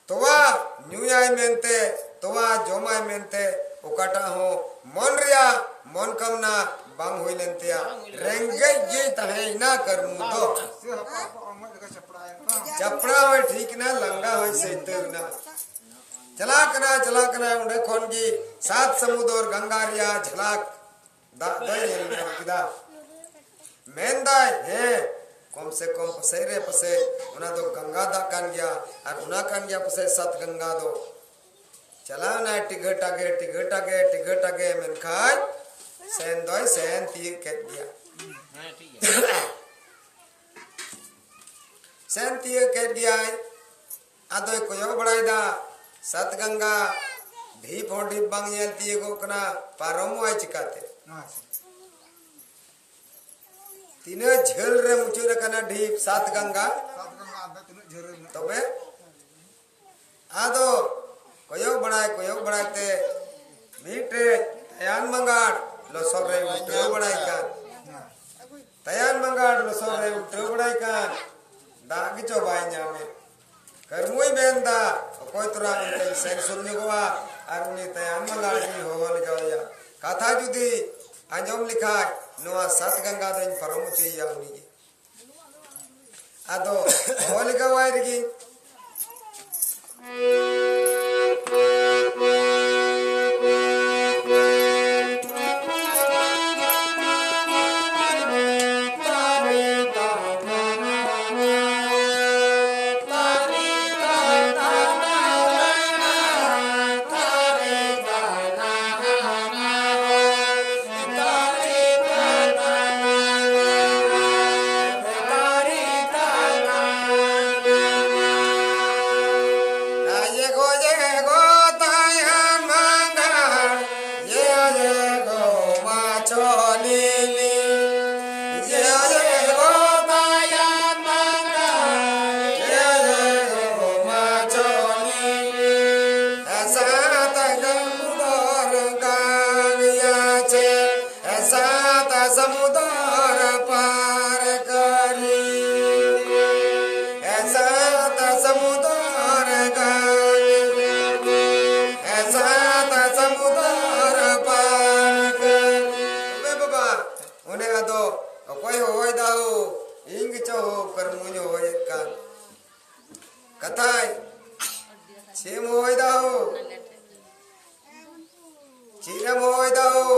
ᱛᱚᱣᱟ ᱧᱩᱭᱟᱭ ᱢᱮᱱᱛᱮ, ᱛᱚᱣᱟ ᱡᱚᱢᱟᱭ ᱢᱮᱱᱛᱮ ᱚᱠᱟᱴᱟᱜ ᱦᱚᱸ ᱢᱚᱱ ᱨᱮᱭᱟᱜ ᱢᱚᱱ ᱠᱟᱢᱱᱟ ᱵᱟᱝ ᱦᱩᱭ ᱞᱮᱱ ᱛᱟᱭᱟ᱾ ᱨᱮᱸᱜᱮᱡ ᱜᱮᱭ ᱛᱟᱦᱮᱸᱭᱮᱱᱟ ᱠᱟᱹᱨᱢᱩ ᱫᱚ᱾ ᱪᱟᱯᱲᱟ ᱦᱚᱸᱭ ᱴᱷᱤᱠ ᱮᱱᱟ, ᱞᱟᱸᱜᱟ ᱦᱚᱸᱭ ᱥᱟᱹᱭᱛᱟᱹᱣ ᱮᱱᱟ᱾ ᱪᱟᱞᱟᱜ ᱠᱟᱱᱟ, ᱪᱟᱞᱟᱜ ᱠᱟᱱᱟ, ᱚᱸᱰᱮ ᱠᱷᱚᱱ ᱜᱮ ᱥᱟᱛ ᱥᱟᱹᱢᱩᱫᱚᱨ ᱜᱟᱝᱜᱟ ᱨᱮᱭᱟᱜ ᱡᱷᱟᱞᱟᱠ ᱫᱟᱜ ᱫᱚᱭ ᱧᱮᱞ ᱧᱟᱢ ᱠᱮᱫᱟ᱾ ᱢᱮᱱᱫᱟᱭ, ᱦᱮᱸ, ᱠᱚᱢ ᱥᱮ ᱠᱚᱢ ᱯᱟᱥᱮᱡ ᱨᱮ ᱯᱟᱥᱮᱡ ᱚᱱᱟ ᱫᱚ ᱜᱟᱝᱜᱟ ᱫᱟᱜ ᱠᱟᱱ ᱜᱮᱭᱟ, ᱟᱨ ᱚᱱᱟ ᱠᱟᱱ ᱜᱮᱭᱟ ᱯᱟᱥᱮᱡ ᱥᱟᱛ ᱜᱟᱝᱜᱟ ᱫᱚ᱾ ᱪᱟᱞᱟᱣ ᱮᱱᱟᱭ ᱴᱤᱜᱷᱟᱹ ᱴᱟᱜᱮ, ᱴᱤᱜᱷᱟᱹ ᱴᱟᱜᱮ, ᱴᱤᱜᱷᱟᱹ ᱴᱟᱜᱮ, ᱢᱮᱱᱠᱷᱟᱱ ᱥᱮᱱ ᱫᱚᱭ ᱥᱮᱱ ᱛᱤᱭᱳᱜ ᱠᱮᱫ ᱜᱮᱭᱟ᱾ ᱥᱮᱱ ᱛᱤᱭᱳᱜ ᱠᱮᱫ ᱜᱮᱭᱟᱭ᱾ ᱟᱫᱚᱭ ᱠᱚᱭᱚᱜ ᱵᱟᱲᱟᱭᱮᱫᱟ, ᱥᱟᱛ ᱜᱟᱝᱜᱟ ᱰᱷᱤᱯ ᱦᱚᱸ ᱰᱷᱤᱯ ᱵᱟᱝ ᱧᱮᱞ ᱛᱤᱭᱳᱜᱚᱜ ᱠᱟᱱᱟ, ᱯᱟᱨᱚᱢᱚᱜᱼᱟᱭ ᱪᱤᱠᱟᱛᱮ? ᱟᱪᱪᱷᱟ᱾ ᱛᱤᱱᱟᱹᱜ ᱡᱷᱟᱹᱞ ᱨᱮ ᱢᱩᱪᱟᱹᱫ ᱟᱠᱟᱱᱟ ᱰᱷᱤᱯ ᱥᱟᱛ ᱜᱟᱝᱜᱟ? ᱥᱟᱛ ᱜᱟᱝᱜᱟ ᱟᱫᱚ ᱛᱤᱱᱟᱹᱜ ᱡᱷᱟᱹᱞ ᱨᱮ ᱢᱮᱱᱟᱜᱼᱟ? ᱛᱚᱵᱮ ᱟᱫᱚ ᱠᱚᱭᱚᱜ ᱵᱟᱲᱟᱭ, ᱠᱚᱭᱚᱜ ᱵᱟᱲᱟᱭ ᱛᱮ ᱢᱤᱫᱴᱮᱡ ᱛᱟᱭᱟᱱ ᱢᱟᱸᱜᱟᱲ ᱞᱚᱥᱚᱫ ᱨᱮ ᱩᱞᱴᱟᱹᱣ ᱵᱟᱲᱟᱭ ᱠᱟᱱ᱾ ᱦᱮᱸ᱾ ᱛᱟᱭᱟᱱ ᱢᱟᱸᱜᱟᱲ ᱞᱚᱥᱚᱫ ᱨᱮ ᱩᱞᱴᱟᱹᱣ ᱵᱟᱲᱟᱭ ᱠᱟᱱ, ᱫᱟᱜ ᱜᱮᱪᱚ ᱵᱟᱭ ᱧᱟᱢᱮᱫ᱾ ᱠᱟᱹᱨᱢᱩᱭ ᱢᱮᱱᱫᱟ, ᱚᱠᱚᱭ ᱛᱚᱨᱟ ᱚᱱᱛᱮᱧ ᱥᱮᱱ ᱥᱩᱨ ᱧᱚᱜᱚᱜᱼᱟ ᱟᱨ ᱩᱱᱤ ᱛᱟᱭᱟᱱ ᱢᱟᱸᱜᱟᱲ ᱜᱤᱧ ᱦᱚᱦᱚ ᱞᱮᱜᱟᱣᱟᱭᱟ᱾ ᱠᱟᱛᱷᱟ ᱡᱩᱫᱤ ᱟᱸᱡᱚᱢ ᱞᱮᱠᱷᱟᱡ, ᱱᱚᱣᱟ ᱥᱟᱛ ᱜᱟᱝᱜᱟ ᱫᱚᱧ ᱯᱟᱨᱚᱢ ᱦᱚᱪᱚᱭᱮᱭᱟ ᱩᱱᱤᱜᱮ᱾ ᱟᱫᱚ ᱦᱚᱦᱚ ᱞᱮᱜᱟᱣᱟᱭ ᱨᱮᱜᱮ᱾ ᱥᱟᱛ ᱥᱟᱹᱢᱩᱫᱚᱨ ᱯᱟᱨ ᱠᱟᱹᱨᱤ, ᱥᱟᱛ ᱥᱟᱹᱢᱩᱫᱚᱨ ᱤᱧ ᱜᱮᱪᱚ ᱦᱳ ᱠᱟᱹᱨᱢᱩᱧ ᱦᱚᱦᱚᱭᱮᱫ ᱠᱟᱱ᱾ ᱠᱟᱛᱷᱟᱭ, ᱪᱮᱫ ᱮᱢ ᱦᱚᱦᱚᱭᱮᱫᱟ ᱦᱳ? ᱪᱮᱫ ᱮᱢ ᱦᱚᱦᱚᱭᱮᱫᱟ ᱦᱳ?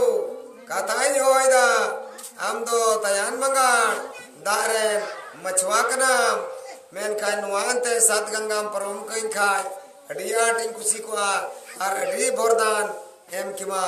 ᱠᱟᱛᱷᱟᱧ ᱦᱚᱦᱚᱭᱮᱫᱟ᱾ ᱟᱢ ᱫᱚ ᱛᱟᱭᱟᱱ ᱢᱟᱸᱜᱟᱲ ᱫᱟᱜ ᱨᱮᱱ ᱢᱟᱹᱪᱷᱩᱣᱟ ᱠᱟᱱᱟᱢ, ᱢᱮᱱᱠᱷᱟᱱ ᱱᱚᱣᱟ ᱮᱱᱛᱮ ᱥᱟᱛ ᱜᱟᱝᱜᱟᱢ ᱯᱟᱨᱚᱢ ᱠᱟᱹᱧ ᱠᱷᱟᱡ ᱟᱹᱰᱤ ᱟᱸᱴ ᱤᱧ ᱠᱩᱥᱤ ᱠᱚᱜᱼᱟ ᱟᱨ ᱟᱹᱰᱤ ᱵᱚᱨᱫᱟᱱ ᱮᱢ ᱠᱮᱢᱟ᱾